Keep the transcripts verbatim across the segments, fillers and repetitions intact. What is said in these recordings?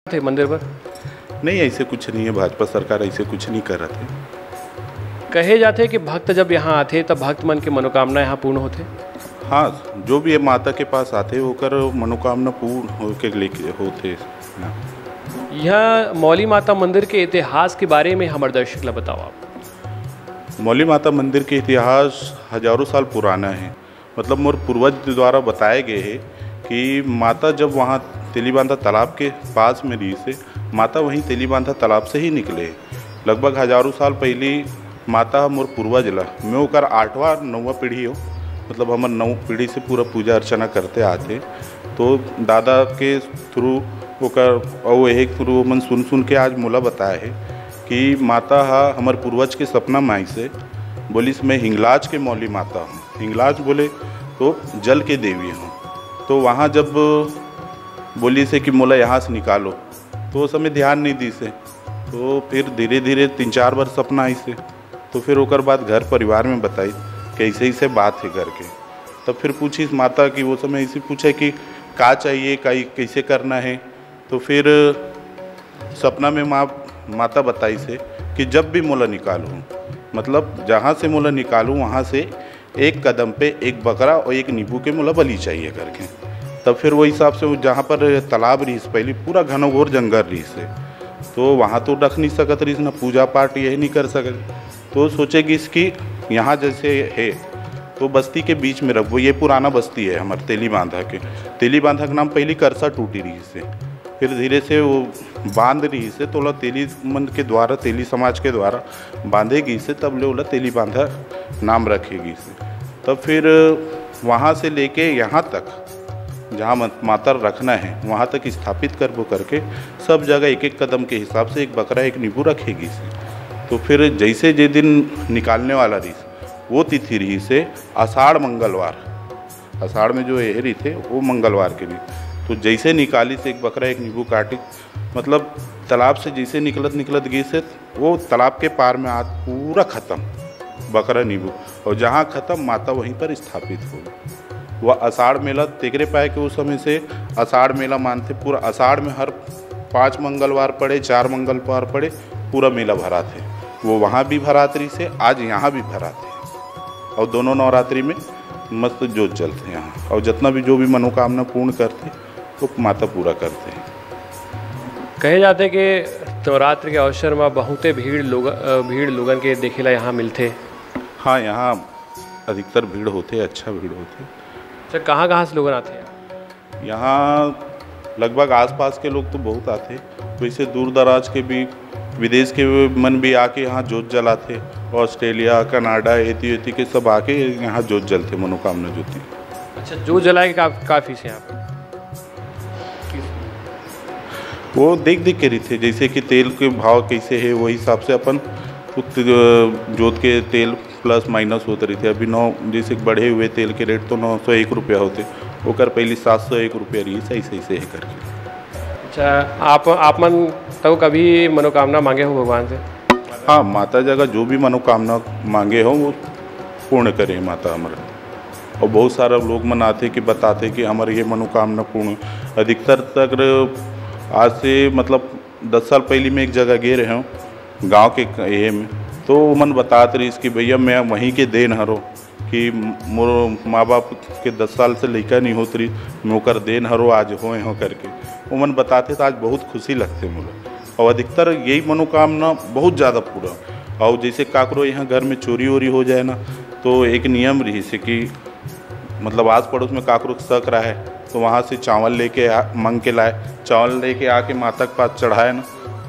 थे मंदिर बर? नहीं, ऐसे कुछ नहीं है, भाजपा सरकार ऐसे कुछ नहीं करत हे। कहे जाथे कि भक्त जब यहाँ आथे, तब भक्त मन के मनोकामना यहाँ पूर्ण होथे। हाँ, जो भी ये माता के पास आथे, ओकर मनोकामना पूर्ण होके लेके होथे। हाँ। यह मौली माता मंदिर के इतिहास के बारे में हमर दर्शक ला बताओ आप। मौली माता मंदिर के इतिहास हजारों साल पुराना है। मतलब, मोर पूर्वज द्वारा बताए गए है कि माता जब वहाँ तेलीबांधा तालाब के पास में रहिस हे, माता वहीं तेलीबांधा तालाब से ही निकले। लगभग हजारों साल पहली माता ह मोर पूर्वज ला, मैं ओकर आठवां नौवां पीढ़ी हो, मतलब, हमर नौ पीढ़ी से पूरा पूजा अर्चना करते आते। तो दादा के थ्रू ओकर, और यही थ्रू मन सुन सुन के आज मोला बताए है कि माता हा हमर पूर्वज के सपना में आइस हे, बोलिस, "मैं हिंगलाज के मौली माता हूँ।" हिंगलाज बोले तो जल के देवी हूँ। तो वहाँ जब बोलिस हे कि मोला यहाँ से निकालो, तो वो समय ध्यान नहीं दिस हे। तो फिर धीरे धीरे तीन चार बार सपना आइस हे। तो फिर ओकर बाद घर परिवार में बताई, कैसे ऐसे बात है करके। तब फिर पूछिस माता कि, वो समय ऐसे पूछे कि का चाहिए, का, कैसे करना है। तो फिर सपना में माँ, माता बताइस हे कि जब भी मोला निकालहूँ, मतलब, जहाँ से मोला निकालूँ, वहाँ से एक कदम पे एक बकरा और एक नींबू के मोला बलि चाहिए करके। तब फिर वो हिसाब से वो जहाँ पर तालाब रहिस पहली, पूरा घनघोर जंगल रहिस हे, तो वहाँ तो रख नहीं सकत रहिस ना, पूजा पाठ यही नहीं कर सकत। तो सोचे गिस कि यहाँ जैसे है तो बस्ती के बीच में रखबो, ये पुराना बस्ती है हमर तेलीबांधा के। तेलीबांधा के नाम पहली करसा टूटी रहिस हे, फिर धीरे से वो बांध रहिस हे, तो ओला तेली मन के द्वारा, तेली समाज के द्वारा बांधे गिस हे, तब ले ओला तेलीबांधा नाम रखे गिस हे। तब फिर वहाँ से लेके यहाँ तक, जहाँ मत-, माता रखना है, वहाँ तक स्थापित करबो करके सब जगह एक एक कदम के हिसाब से एक बकरा, एक नींबू रखे गिस हे। तो फिर जैसे जे दिन निकालने वाला रहिस, वो तिथि रहिस हे आषाढ़ मंगलवार, आषाढ़ में जो ये रहिथे, वो मंगलवार के रहिस। तो जैसे निकालिस एक बकरा, एक नींबू काटिस, मतलब, तालाब से जैसे निकलत निकलत गिस हे, वो तालाब के पार में आत पूरा खत्म बकरा नींबू, और जहाँ खत्म, माता वहीं पर स्थापित हो। वह आषाढ़ मेला तेकरे पाए के उस समय से आषाढ़ मेला मानथे। पूरा आषाढ़ में हर पाँच मंगलवार पड़े, चार मंगलवार पड़े, पूरा मेला भराथे। वो वहाँ भी भरात रहिस हे, आज यहाँ भी भराथे। और दोनों नवरात्रि में मस्त जोत जलथे यहाँ, और जितना भी, जो भी मनोकामना पूर्ण करथे, वो माता पूरा करथे। कहे जाथे कि नवरात्र के अवसर में बहुते भीड़ लोग, अ, भीड़ लोगन के देखे ला यहाँ मिलथे। हाँ, यहाँ अधिकतर भीड़ होथे, अच्छा भीड़ होथे। अच्छा, कहाँ कहाँ से लोगन आथे यहाँ? यहाँ लगभग आसपास के लोग तो बहुत आथे, वैसे दूर दराज के भी, विदेश के मन भी आके यहाँ जोत जलाथे। ऑस्ट्रेलिया, कनाडा, एती ओती के सब आके यहाँ जोत जलथे, मनोकामना ज्योति। अच्छा, जोत जलाए के का, का फीस है यहाँ पे? वो देख देख के रहिथे, जैसे कि तेल के भाव कैसे है, वही हिसाब से अपन उत-, जोत के तेल प्लस माइनस होत रहिथे। अभी नौ, जैसे बढ़े हुए तेल के रेट तो नौ सौ एक रुपया होथे, ओकर पहली सात सौ एक रुपया रहिस, ऐसे ऐसे है करके। अच्छा, आप, आप मन तो कभी मनोकामना मांगे हो भगवान से? हाँ, माता जगह जो भी मनोकामना मांगे हो, वो पूर्ण करे माता हमारे। और बहुत सारा लोग मन आथे कि बताथे कि हमारे ये मनोकामना पूर्ण। अधिकतर तक आज से, मतलब, दस साल पहली मैं एक जगह गए रहे हूँ गाँव के क-, ये में, तो वो मन बतात रहिस कि भैया, मैं वहीं के देन हरो कि मोर माँ बाप के दस साल से लइका नहीं होत रहिस, मैं ओकर देन हरो, आज होए हो करके। वो मन बताथे तो आज बहुत खुशी लगथे मोला। और अधिकतर यही मनोकामना बहुत ज़्यादा पूरा। और जैसे काकरो यहाँ घर में चोरी वोरी हो जाए ना, तो एक नियम रहिस हे कि, मतलब, आस पड़ोस में काकरो के शक रहे, तो वहाँ से चावल लेके आ, मांग के लाए, चावल लेके आके माता के पास चढ़ाए ना,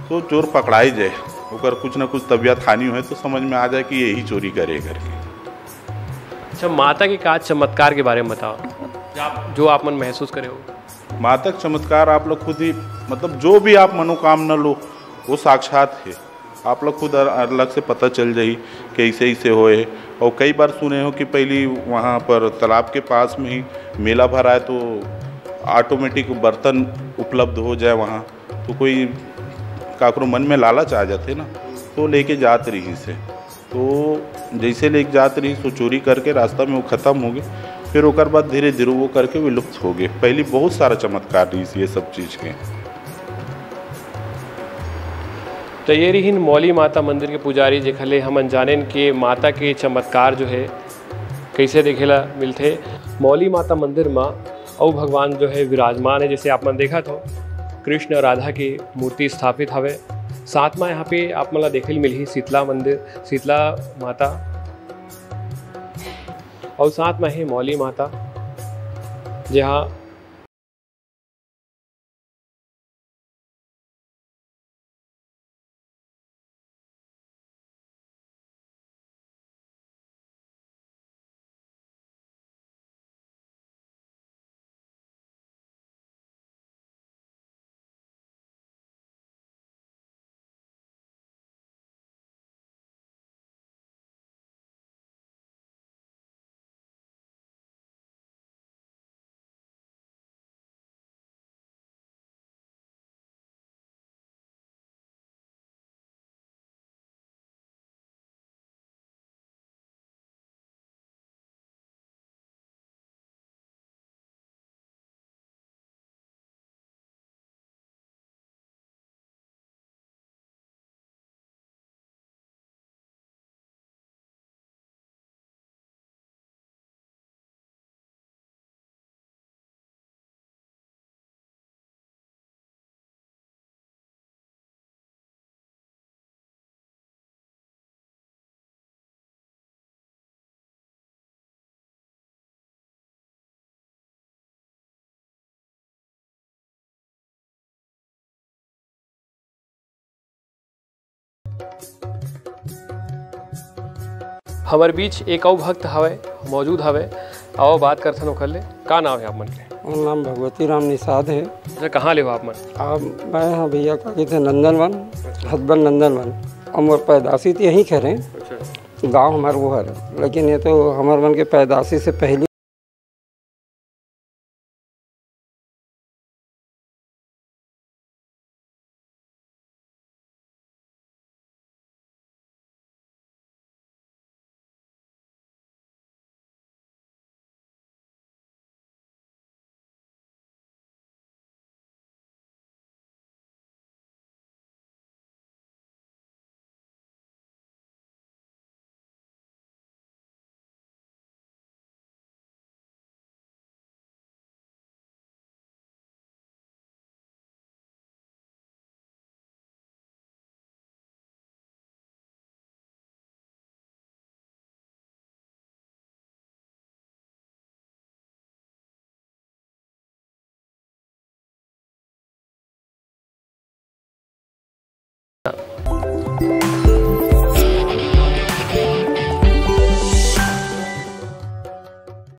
तो चोर पकड़ाई जाए, ओकर कुछ ना कुछ तबियत हानि होए तो समझ में आ जाए कि यही चोरी करे करके। अच्छा, माता के का चमत्कार के बारे में बताओ, जो आप, जो आप मन महसूस करे हो। माता के चमत्कार आप लोग खुद ही, मतलब, जो भी आप मनोकामना लो, वो साक्षात है। आप लोग खुद अ-, अलग से पता चल जाई कि ऐसे ऐसे होए। और कई बार सुने हो कि पहली वहाँ पर तालाब के पास में ही मेला भराए, तो ऑटोमेटिक बर्तन उपलब्ध हो जाए वहाँ, तो कोई काकरो मन में लालच आ जाथे ना, तो लेके जात रहिस हे। तो जैसे लेके जात रहिस, तो चोरी करके रास्ता में वो खत्म हो गए। फिर ओकर बाद धीरे धीरे वो करके विलुप्त हो गए। पहली बहुत सारा चमत्कार रहिस ये सब चीज़ के। तो ये रिहिन मौली माता मंदिर के पुजारी, जेखर ले हमन जानेन के माता के चमत्कार जो है, कैसे देखे ला मिलथे। मौली माता मंदिर मा अउ भगवान जो है विराजमान है, जैसे आप मन देखत हो, कृष्ण राधा की मूर्ति स्थापित हवे। साथ में यहाँ पे आप मन ला देखे ल मिलही शीतला मंदिर, शीतला माता, अउ साथ में है मौली माता, जहाँ हमर बीच एक अउ भक्त हवय, मौजूद हवय, आओ बात करथन ओकर ले। का नाम है आप मन के? मोर नाम भगवती राम निषाद है। अच्छा, कहाँ ले हो आप मन? अब मैं हाँ भैया, का कहते हैं, नंदनवन, हथबन नंदनवन। और मोर पैदाशी तो यहीं के हरे। अच्छा। गाँव हमार वो हरे, लेकिन ये तो हमार मन के पैदाशी से पहले